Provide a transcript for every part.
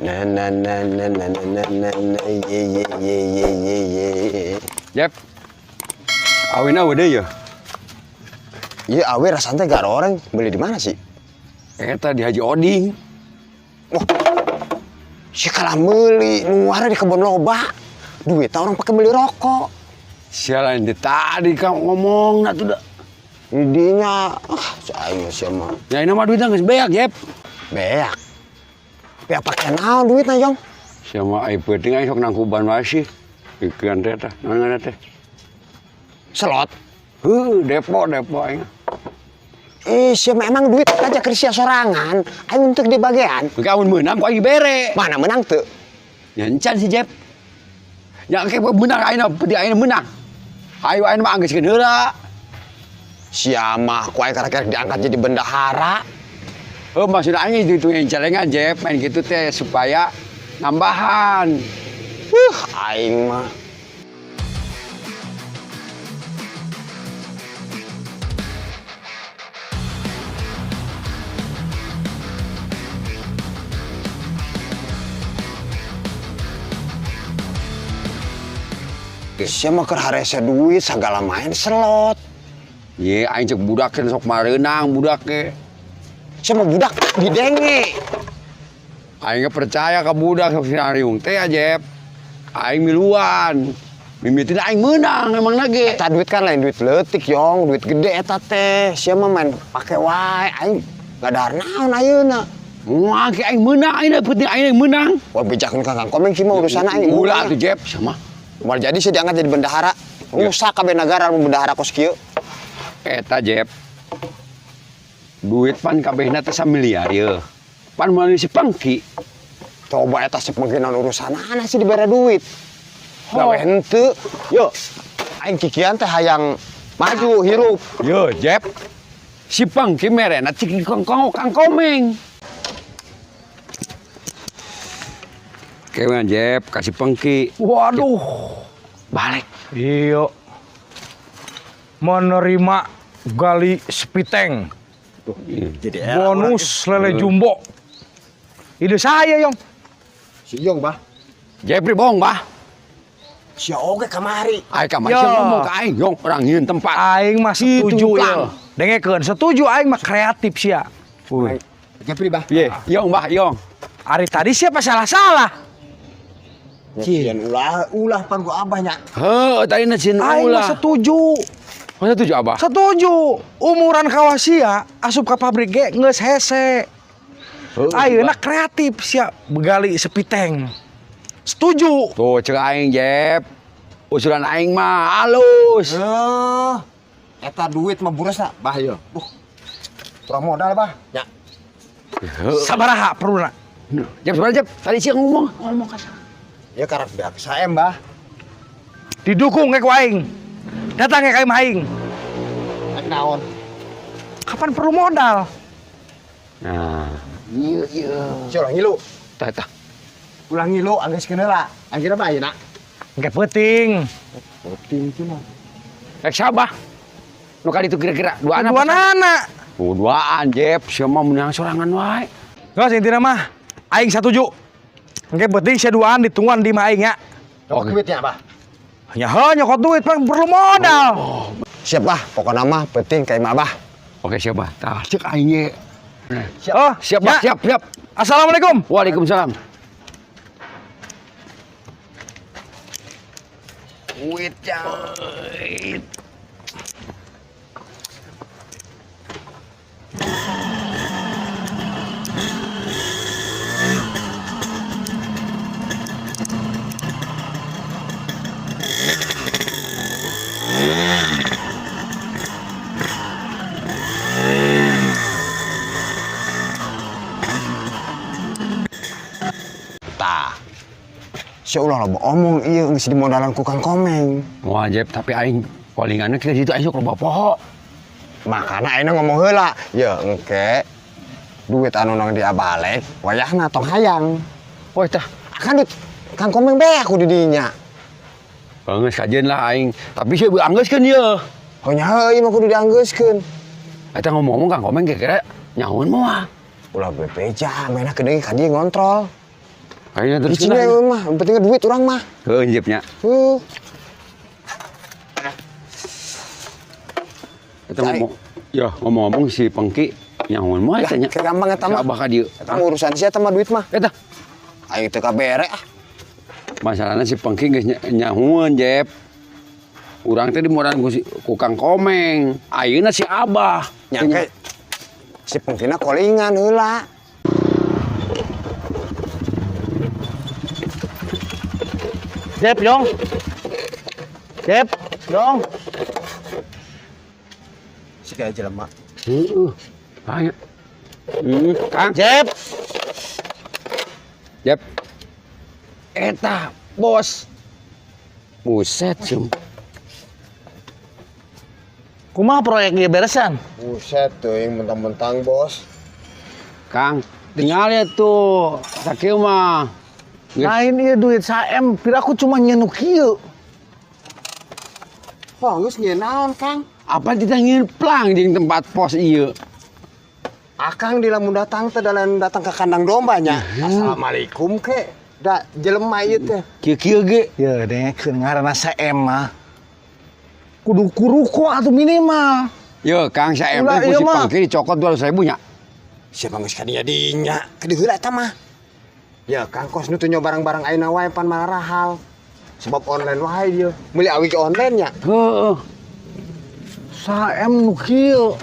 Na na na na na na na na ye ye ye ye ye ye. Jep. Awina udah ya. Iya awe rasanya gak ada orang beli di mana sih? Eta di Haji Oding. Wah, si kalah beli nuara di kebun loba. Duit orang pakai beli rokok. Sialan di tadi kamu ngomong nah tuh dah. Idinya, ah, saya siapa? Ya ini mah duitnya geus beak, Jep. Beak. Beak pakai naon duitnya, Jong? Siapa ai peuting ai sok nangkuban wae sih. Ikan teh tah, naon ngaranna teh? Slot. Heuh, depo depo aing. Eh, siapa emang duit aja kerja sorangan, aing untuk di bagian. Engke amun meunang ku aing dibere. Mana menang tuh? Ya encan si Jep. Ya engke meunang aing peuting aing meunang. Ayo aing mah anggeuskeun heula. Siapa ku aing karek diangkat jadi bendahara. Oh, maksud aing itu yang celengan Jep, main gitu teh supaya nambahan. Aing mah. Sia mah keur harese duit sagala main slot. Ye, aing cek budak teh sok mareunang budak ge. Sia mah budak didenge. Aing percaya ka budak sok sinariung teh Jep. Aing miluan. Mimitina aing meunang emang lagi. Eta duit kan lain duit leutik yong, duit gede eta teh. Sia mah main pake wae aing ngadahar naon ayeuna. Moal ge aing meunang, aing penting aing meunang. Wah bejakeun ka Kang Komeng sih mah urusan aing. Ulah atuh Jep sama. Moal jadi sih diangkat jadi bendahara. Rusak kabeh negara mun bendahara kos kieu. Eta Jep. Duit pan kabehna teh samiliar ye. Pan meuli si Pengki. Coba eta si Pengki naon urusanana sih dibere duit. Gawe henteu. Yo, aing kikian teh hayang maju hirup. Yo, Jep. Si Pengki merena cik Kang Kang Komeng. Kewan Jep, kasih Pengki. Waduh. Balik. Iya. Menerima gali sepiteng. Jadi bonus lele jumbo. Ide saya, Yong. Si Yong, bah. Jepri bohong, bah. Si oge kamari. Aing kamari sih ngomong ke aing, Yong, orang nyieun tempat. Aing mah setuju ya. Dengekeun, setuju aing mah kreatif sia. Uy. Jepri, bah. Piye? Yong, bah, Yong. Ari tadi siapa salah-salah? Cien ulah ulah pan ku abahnya. Heuh, tadi na cien ulah. Aing mah setuju. Oh, setuju abah? Setuju. Umuran kawasia asup ka pabrik ge geus hese. Ayeuna kreatif sia begali sepiteng. Setuju. Tuh cek aing Jep. Usulan aing mah halus. Heuh. Eta duit mah burasna, bah yo. Kurang modal, bah. Ya. Sabaraha perluna? Jep, sabaraha Jep? Tadi sih ngomong kasar. Ya karek beak saem, bah. Didukung ge ku aing. Datang ge ka imah aing. Rek naon? Kapan perlu modal? Nah, iya iya. Si ulah ngilu. Tah tah. Ulah ngilu anggeuskeun heula. Anggina mah ayeuna. Engke peuting. Peuting cenah. Rek sabah. Nu kali itu kira-kira duaan apa? Duaan anak. Oh, duaan Jep, sia mah meunang sorangan wae. Geus intina mah aing satuju. Engke penting sia duaan ditungguan di imah aing nya. Nyokot duitnya, bah. Ya heuh nyokot duit pan perlu modal. Oh. Siap, bah. Pokona mah penting ka imah, bah. Oke, siap, bah. Tah cek aing ge. Siap. Oh, siap, bah. Ya. Siap, siap. Assalamualaikum. Waalaikumsalam. Duit, coy. Tah. Si ulah loba omong ieu geus dimodalan ku Kang Komeng. Moal Jep, tapi aing palinganna kita situ aing sok loba poho. Makana aing ngomong heula, ye engke duit anu nang diabalek wayahna tong hayang. Oh tah, akan duit Kang Komeng beak ku di dinya. Geus kajeun lah aing, tapi sih anggeuskeun ieu. Oh nya heuh ieu mah kudu dianggeuskeun. Eta ngomong-ngomong Kang Komeng kira-kira nyahoan moal. Ulah bebeja, mainah kedeung ka dieu ngontrol. Ayeuna terus Di sini mah, yang penting duit urang mah. Heuh Jepnya. Heuh. Eta ngomong. Ya, ngomong-ngomong si Pengki nyahoan mah eta nya. Gampang eta mah. Abah ka dieu. Eta mah urusan sia eta mah duit mah. Eta. Aing teu kabere ah. Masalahna si Pengki geus nyahoan, Jep. Urang teh dimoran ku Kang Komeng. Ayeuna si Abah. Nyangke si Pengkina kolingan heula. Jep, Yong. Jep, Yong. Si kayak jelema. Heeh. Banyak. Kang. Jep. Jep. Eta, bos. Buset, sum. Kumaha proyek ieu beresan? Buset teuing mentang-mentang bos. Kang, tinggal ya tuh. Sakieu mah. Lain ieu duit 1M, piraku cuma nyeun nu kieu. Wah, geus nyeun naon, Kang? Apa kita ngieun plang jeung tempat pos ieu? Akang di lamun datang teh dalam datang ke kandang domba nya. Assalamualaikum ke. Da jelema ieu teh. Kieu-kieu ge. Ya dengekeun ngaranna 1M mah. Kudu kuruko atuh minimal. Yo, Kang, 1M Ulah, teh ku ieu si mah. Pengki dicokot 200.000 nya. Siapa geus ka dinya dinya? Kedeui heula eta mah. Ya, Kang kos nu teu nyoba barang-barang ayeuna wae pan marahal. Sebab online wae ieu. Meuli awi ke online nya. Heeh. 1M nu kieu.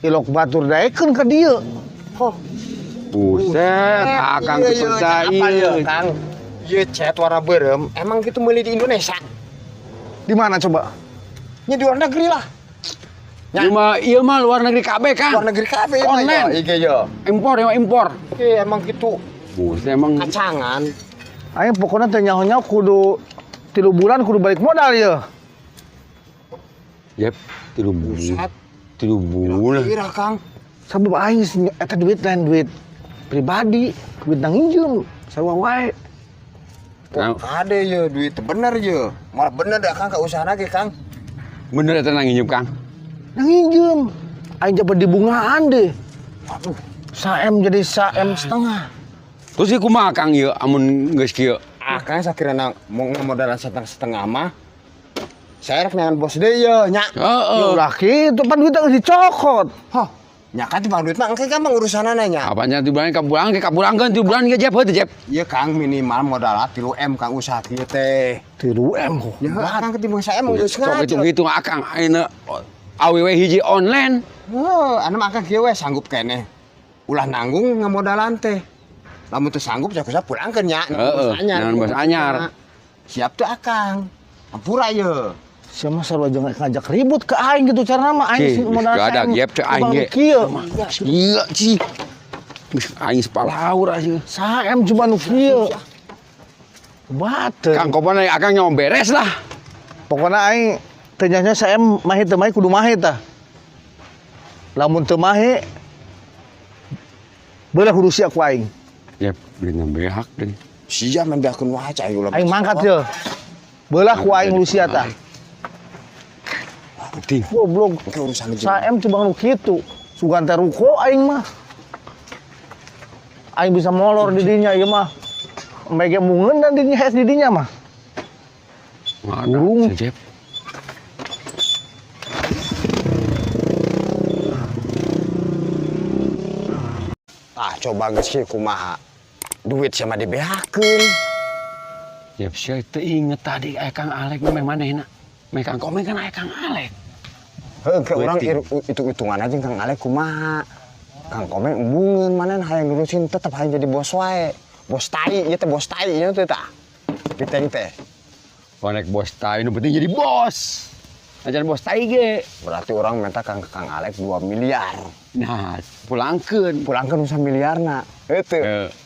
Ilok batur daekeun ka dieu. Hoh. Buset, Akang Iya, teu iya, percaya. apa ieu, Kang? Ieu cat warna beureum, emang gitu meuli di Indonesia? Di mana coba? Nya di luar negeri lah. Ieu mah ieu mah luar negeri KB, Kang. Luar negeri KB mah, Online. Iya, iya. Impor ya impor. Iya, emang gitu Buset emang kacangan. Aing pokoknya teh nyaho-nyaho kudu 3 bulan kudu balik modal ya. Jep, 3 bulan. Buset. 3 bulan. Kira, Kang. Sabab aing eta duit lain duit pribadi, duit nang injem, sarua wae. Kang. Kade ya duit bener ya. Malah bener dah Kang ka usaha ge, Kang. Bener eta nang injem, Kang. Nang injem. Aing jabat di bungaan deh. Aduh, 1M jadi 1,5 M. Terus ieu kumaha Kang ieu amun geus kieu? Akang sakirana mau ngamodalan setengah-setengah mah. Saya rek neangan bos deui ye nya. Heeh. Ya ulah kitu pan duit geus dicokot. Hah, nya kan timbang duit mah engke gampang urusanana nya. Apanya 3 bulan ka bulan kapulangkeun 3 bulan ge Jep heuh teh Jep. Iya Kang minimal modal 3 M Kang usaha kieu teh. 3 M kok. Ya Kang ketimbang 1 M geus Sok ngaco. hitung-hitung Akang ayeuna awewe hiji online. Heuh, anu mah Akang kieu we sanggup keneh. Ulah nanggung ngamodalan teh. Lamun teu sanggup ya kusa pulangkeun nya. Heeh, jangan bos anyar. Siap tuh Akang. Hampura ye. Sia mah sarua jeung ngajak ribut ke aing gitu carana mah aing Cih, sing modal geus gak ada 1M. gap teh aing ge. Kieu. Iya, cih. Geus aing sepalaur aja. 1M cuma nu kieu. Bateun. Kang kopona Akang nyawa beres lah. Pokoknya aing teu nya 1M mahi teu mahi kudu mahi tah. Lamun teu mahi beulah kudu sia ku aing. Jep, duitna behak deui. Sia mah beakeun wae cai ulah. Aing mangkat ye. Beulah ku aing kudu sia tah. Penting. Goblok. Engke urusan jeung 1M cuma nu kitu. Sugan teh ruko aing mah. Aing bisa molor di dinya ieu mah. Mege mungeun dan dinya hes di dinya mah. Burung. Jep. Ah, coba geus kieu kumaha. Duit sama dibeakeun. Jep, sia teu inget tadi aya Kang Alek meh manehna. Meh Kang Komeng kan aya Kang Alek. Heuh, ke urang Waiting. hitung-hitungan aja Kang Alek kumaha. Kang Komeng embungeun manehna hayang nurusin tetep hayang jadi bos wae. Bos tai, ieu teh bos tai ieu teh tah. Piteng teh. Konek bos tai nu penting jadi bos. Ajan bos tai ge. Berarti orang minta Kang Kang Alek 2 miliar. Nah, pulangkeun. Pulangkeun usah miliarna. Heuh teu. Heeh.